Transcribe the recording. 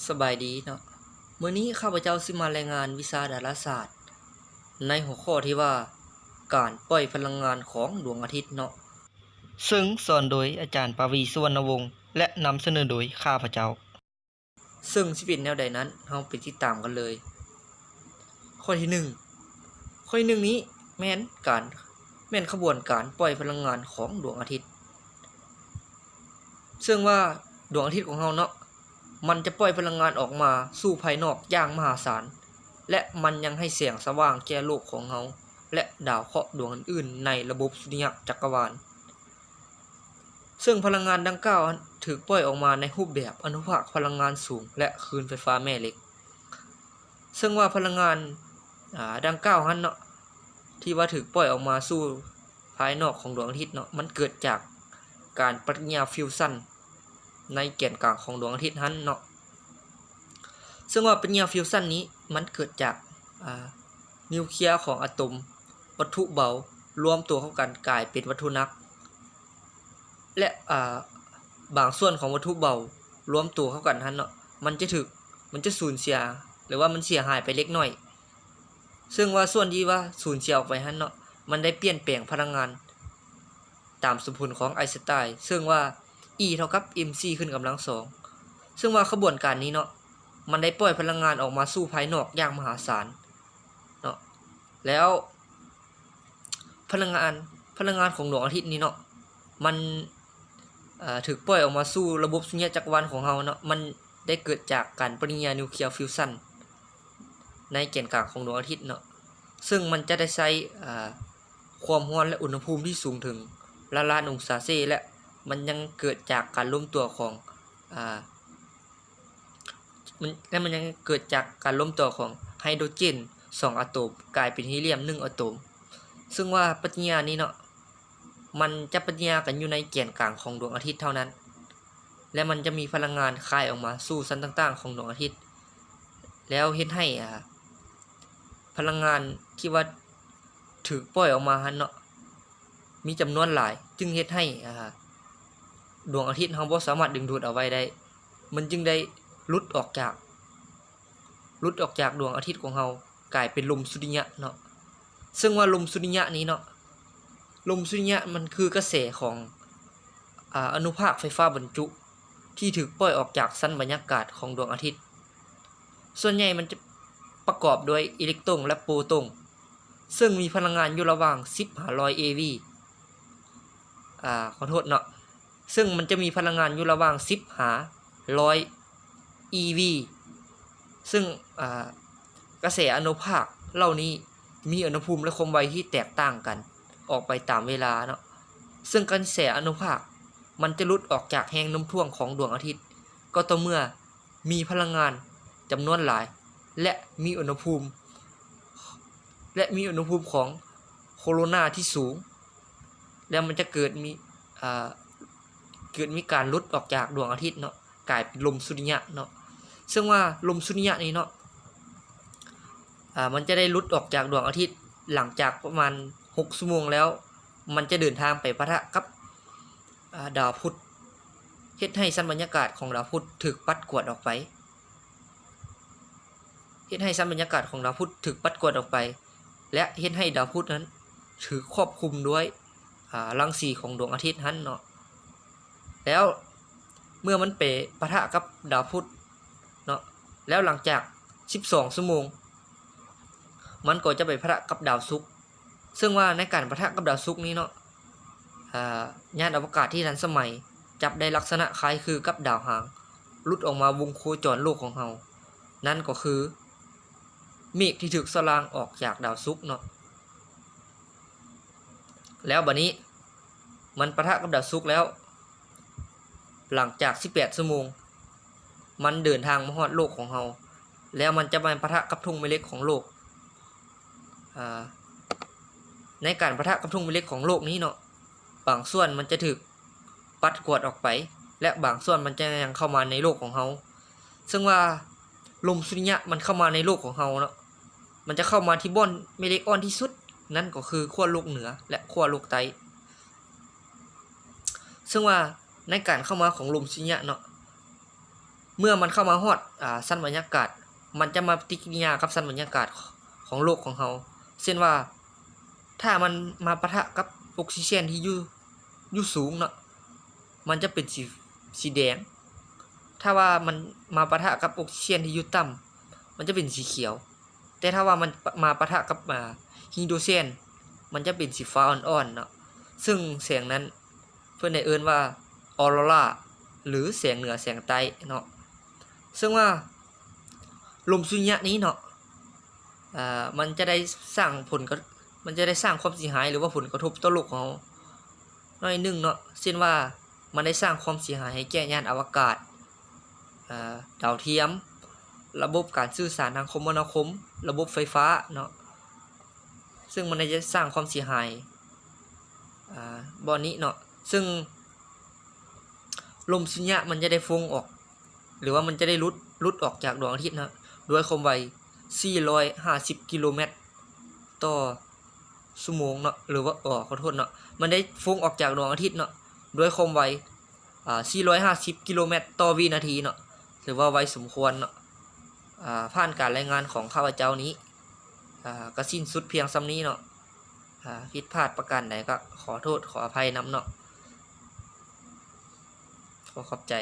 ສະບາຍດີເນາະ, ມື້ນີ້ຂ້າພະເຈົ້າຊິມາລາຍງານວິຊາດາລາສາດ ໃນຫົວຂໍ້ທີ່ວ່າ ການປ່ອຍພະລັງງານຂອງດວງອາທິດເນາະ, ເຊິ່ງສອນໂດຍອາຈານປາວີ ສຸວັນນະວົງ ແລະ ນຳສະເໜີໂດຍຂ້າພະເຈົ້າ. ເຊິ່ງຊິເປັນແນວໃດນັ້ນ, ເຮົາໄປຕິດຕາມກັນເລີຍ. ຂໍ້ທີໜຶ່ງ, ຂໍ້ທີໜຶ່ງນີ້ແມ່ນການ, ແມ່ນຂະບວນການປ່ອຍພະລັງງານຂອງດວງອາທິດ. ເຊິ່ງວ່າດວງອາທິດຂອງເຮົາເນາະ, ມັນຈະປ່ອຍພະລັງງານອອກມາສູ່ພາຍນອກຢ່າງມະຫາສານ ແລະ ມັນຍັງໃຫ້ແສງສະຫວ່າງແກ່ໂລກຂອງເຮົາ ແລະ ດາວເຄາະດວງອື່ນໆໃນລະບົບສຸລິຍະຈັກກະວານ. ເຊິ່ງພະລັງງານດັ່ງກ່າວນັ້ນຖືກປ່ອຍອອກມາໃນຮູບແບບອະນຸພາກພະລັງງານສູງ ແລະ ຄື້ນໄຟຟ້າແມ່ເຫຼັກ. ເຊິ່ງວ່າພະລັງງານ, ອາ, ດັ່ງກ່າວຫັ້ນເນາະ, ທີ່ວ່າຖືກປ່ອຍອອກມາສູ່ພາຍນອກຂອງດວງອາທິດເນາະ, ມັນເກີດຈາກການປະຕິກິລິຍາຟິວຊັນໃນແກນກາງຂອງດວງອາທິດຫັ້ນເນາະ. ເຊິ່ງວ່າປະຕິກິລິຍາຟິວຊັນນີ້ ມັນເກີດຈາກ, ອາ, ນິວເຄຍຂອງອາໂຕມວັດຖຸເບົາລວມຕົວເຂົ້າກັນກາຍເປັນວັດຖຸໜັກ ແລະ ອາ, ບາງສ່ວນຂອງວັດຖຸເບົາລວມຕົວເຂົ້າກັນຫັ້ນເນາະ, ມັນຈະຖືກ, ມັນຈະສູນເສຍ ຫຼືວ່າມັນເສຍຫາຍໄປເລັກນ້ອຍ. ເຊິ່ງວ່າສ່ວນທີ່ວ່າສູນເສຍອອກໄປຫັ້ນເນາະ, ມັນໄດ້ປ່ຽນແປງພະລັງງານຕາມສົມຜົນຂອງໄອນສະໄຕນ໌, ເຊິ່ງວ່າ E ເທົ່າກັບ ເອັມຊີ ຂຶ້ນກຳລັງສອງ. ເຊິ່ງວ່າຂະບວນການນີ້ເນາະ, ມັນໄດ້ປ່ອຍພະລັງງານອອກມາສູ່ພາຍນອກຢ່າງມະຫາສານເນາະ. ແລ້ວພະລັງງານ, ພະລັງງານຂອງດວງອາທິດນີ້ເນາະ, ມັນ, ເອີ, ຖືກປ່ອຍອອກມາສູ່ລະບົບສຸລິຍະຈັກກະວານຂອງເຮົາເນາະ, ມັນໄດ້ເກີດຈາກການປະຕິກິລິຍານິວເຄຍຟິວຊັນໃນແກນກາງຂອງດວງອາທິດເນາະ, ເຊິ່ງມັນຈະໄດ້ໃຊ້, ເອີ, ຄວາມຮ້ອນ ແລະ ອຸນຫະພູມທີ່ສູງເຖິງລ້ານລ້ານອົງສາເຊ ແລະ ມັນຍັງເກີດຈາກການລວມຕົວຂອງ, ອາ, ມັນ, ແລະ ມັນຍັງເກີດຈາກການລວມຕົວຂອງໄຮໂດຣເຈນສອງອາໂຕມ ກາຍເປັນຮີລຽມໜຶ່ງອາໂຕມ. ເຊິ່ງວ່າປະຕິກິລິຍານີ້ເນາະ, ມັນຈະປະຕິກິລິຍາກັນຢູ່ໃນແກນກາງຂອງດວງອາທິດເທົ່ານັ້ນ ແລະ ມັນຈະມີພະລັງງານຄາຍອອກມາສູ່ຊັ້ນຕ່າງໆຂອງດວງອາທິດ ແລ້ວເຮັດໃຫ້, ອາ, ພະລັງງານທີ່ວ່າຖືກປ່ອຍອອກມາຫັ້ນເນາະ ມີຈຳນວນຫຼາຍ ຈຶ່ງເຮັດໃຫ້, ອາ, ດວງອາທິດເຮົາບໍ່ສາມາດດຶງດູດເອົາໄວ້ໄດ້, ມັນຈຶ່ງໄດ້ຫຼຸດອອກຈາກ, ຫຼຸດອອກຈາກດວງອາທິດຂອງເຮົາ ກາຍເປັນລົມສຸລິຍະເນາະ. ເຊິ່ງວ່າລົມສຸລິຍະນີ້ເນາະ, ລົມສຸລິຍະມັນຄືກະແສຂອງ, ອາ, ອະນຸພາກໄຟຟ້າບັນຈຸ ທີ່ຖືກປ່ອຍອອກຈາກຊັ້ນບັນຍາກາດຂອງດວງອາທິດ. ສ່ວນໃຫຍ່ມັນຈະປະກອບດ້ວຍອີເລັກໂຕຣນ ແລະ ໂປຣໂຕນ, ເຊິ່ງມີພະລັງງານຢູ່ລະຫວ່າງສິບຫາຮ້ອຍເອວີ, ອາ, ຂໍໂທດເນາະ, ເຊິ່ງມັນຈະມີພະລັງງານຢູ່ລະຫວ່າງສິບຫາຮ້ອຍອີວີ, ເຊິ່ງ, ອາ, ກະແສອະນຸພາກເຫຼົ່ານີ້ມີອຸນຫະພູມ ແລະ ຄວາມໄວທີ່ແຕກຕ່າງກັນອອກໄປຕາມເວລາເນາະ. ເຊິ່ງກະແສອະນຸພາກມັນຈະຫຼຸດອອກຈາກແຮງໂນ້ມຖ່ວງຂອງດວງອາທິດ ກໍຕໍ່ເມື່ອ ມີພະລັງງານຈຳນວນຫຼາຍ ແລະ ມີອຸນຫະພູມ, ແລະ ມີອຸນຫະພູມຂອງໂຄໂຣນາທີ່ສູງ, ແລ້ວມັນຈະເກີດມີ, ເອີ, ເກີດມີການຫຼຸດອອກຈາກດວງອາທິດເນາະ, ກາຍເປັນລົມສຸລິຍະເນາະ. ເຊິ່ງວ່າລົມສຸລິຍະນີ້ເນາະ, ເອີ, ມັນຈະໄດ້ຫຼຸດອອກຈາກດວງອາທິດຫຼັງຈາກປະມານຫົກຊົ່ວໂມງແລ້ວ, ມັນຈະເດີນທາງໄປປະທະກັບ, ເອີ, ດາວພຸດ. ເຮັດໃຫ້ຊັ້ນບັນຍາກາດຂອງດາວພຸດຖືກປັດກວາດອອກໄປ, ເຮັດໃຫ້ຊັ້ນບັນຍາກາດຂອງດາວພຸດຖືກປັດກວາດອອກໄປ ແລະ ເຮັດໃຫ້ດາວພຸດນັ້ນຖືກຄວບຄຸມດ້ວຍ, ອາ, ລັງສີຂອງດວງອາທິດຫັ້ນເນາະ. ແລ້ວເມື່ອມັນໄປປະທະກັບດາວພຸດເນາະ, ແລ້ວຫຼັງຈາກສິບສອງຊົ່ວໂມງ ມັນກໍຈະໄປປະທະກັບດາວສຸກ. ເຊິ່ງວ່າໃນການປະທະກັບດາວສຸກນີ້ເນາະ, ອາ, ຍານອະວະກາດທີ່ທັນສະໄໝຈັບໄດ້ລັກສະນະຄ້າຍຄືກັບດາວຫາງ ຫຼຸດອອກມາວົງໂຄຈອນໂລກຂອງເຮົາ, ນັ້ນກໍຄືເມກທີ່ຖືກສະລ້າງອອກຈາກດາວສຸກເນາະ. ແລ້ວບາດນີ້ມັນປະທະກັບດາວສຸກແລ້ວ, ຫຼັງຈາກສິບແປດຊົ່ວໂມງ ມັນເດີນທາງມາຮອດໂລກຂອງເຮົາ, ແລ້ວມັນຈະມາປະທະກັບທຸງແມ່ເຫຼັກຂອງໂລກ. ອາ, ໃນການປະທະກັບທຸງແມ່ເຫຼັກຂອງໂລກນີ້ເນາະ, ບາງສ່ວນມັນຈະຖືກປັດກວາດອອກໄປ ແລະ ບາງສ່ວນມັນຈະຍັງເຂົ້າມາໃນໂລກຂອງເຮົາ. ເຊິ່ງວ່າລົມສຸລິຍະມັນເຂົ້າມາໃນໂລກຂອງເຮົາເນາະ, ມັນຈະເຂົ້າມາທີ່ບ່ອນແມ່ເຫຼັກອ່ອນທີ່ສຸດ, ນັ້ນກໍຄືຂົ້ວໂລກເໜືອ ແລະ ຂົ້ວໂລກໃຕ້. ເຊິ່ງວ່າໃນການເຂົ້າມາຂອງລົມສຸລິຍະເນາະ, ເມື່ອມັນເຂົ້າມາຮອດ ອ່າ ຊັ້ນບັນຍາກາດ ມັນຈະມາປະຕິກິລິຍາກັບຊັ້ນບັນຍາກາດຂອງໂລກຂອງເຮົາ ເຊັ່ນວ່າ ຖ້າມັນມາປະທະກັບອົກຊີເຈນທີ່ຢູ່ ຢູ່ສູງເນາະ ມັນຈະເປັນສີ ສີແດງ. ຖ້າວ່າມັນມາປະທະກັບອົກຊີເຈນທີ່ຢູ່ຕ່ຳ ມັນຈະເປັນສີຂຽວ. ແຕ່ຖ້າວ່າມັນ ມາປະທະກັບ ອ່າ ຮີໂດຣເຈນ ມັນຈະເປັນສີຟ້າອ່ອນໆເນາະ. ເຊິ່ງແສງນັ້ນເພິ່ນໄດ້ເອີ້ນວ່າ ອອໂຣຣາ ຫຼື ແສງເໜືອແສງໃຕ້ເນາະ. ເຊິ່ງວ່າລົມສຸລິຍະນີ້ເນາະ ເອີ ມັນຈະໄດ້ສ້າງຜົນກະ ມັນຈະໄດ້ສ້າງຄວາມເສຍຫາຍ ຫຼືວ່າຜົນກະທົບຕໍ່ໂລກຂອງເຮົາໜ້ອຍໜຶ່ງເນາະ. ເຊັ່ນວ່າ ມັນໄດ້ສ້າງຄວາມເສຍຫາຍໃຫ້ແກ່ຍານອະວະກາດ, ເອີ ດາວທຽມ, ລະບົບການສື່ສານທາງຄົມມະນາຄົມ, ລະບົບໄຟຟ້າເນາະ. ເຊິ່ງມັນໄດ້ສ້າງຄວາມເສຍຫາຍ ອາ ບ່ອນນີ້ເນາະ. ເຊິ່ງລົມສຸລິຍະມັນຈະໄດ້ຟົງອອກ ຫຼືວ່າມັນຈະໄດ້ຫຼຸດ ຫຼຸດອອກຈາກດວງອາທິດເນາະ ດ້ວຍຄວາມໄວສີ່ຮ້ອຍຫ້າສິບກິໂລແມັດຕໍ່ຊົ່ວໂມງເນາະ ຫຼືວ່າ ເອີ ຂໍໂທດເນາະ ມັນໄດ້ຟົງອອກຈາກດວງອາທິດເນາະ ດ້ວຍຄວາມໄວ ອ່າ ສີ່ຮ້ອຍຫ້າສິບກິໂລແມັດຕໍ່ວິນາທີເນາະ ຖືວ່າໄວສົມຄວນເນາະ. ອາ ຜ່ານການລາຍງານຂອງຂ້າພະເຈົ້ານີ້ ອາ ກະສິ້ນສຸດພຽງສ່ຳນີ້ເນາະ. ອາ ຜິດພາດປະການໃດກະຂໍໂທດຂໍອະໄພນຳເນາະ. ຂໍຂອບໃຈ.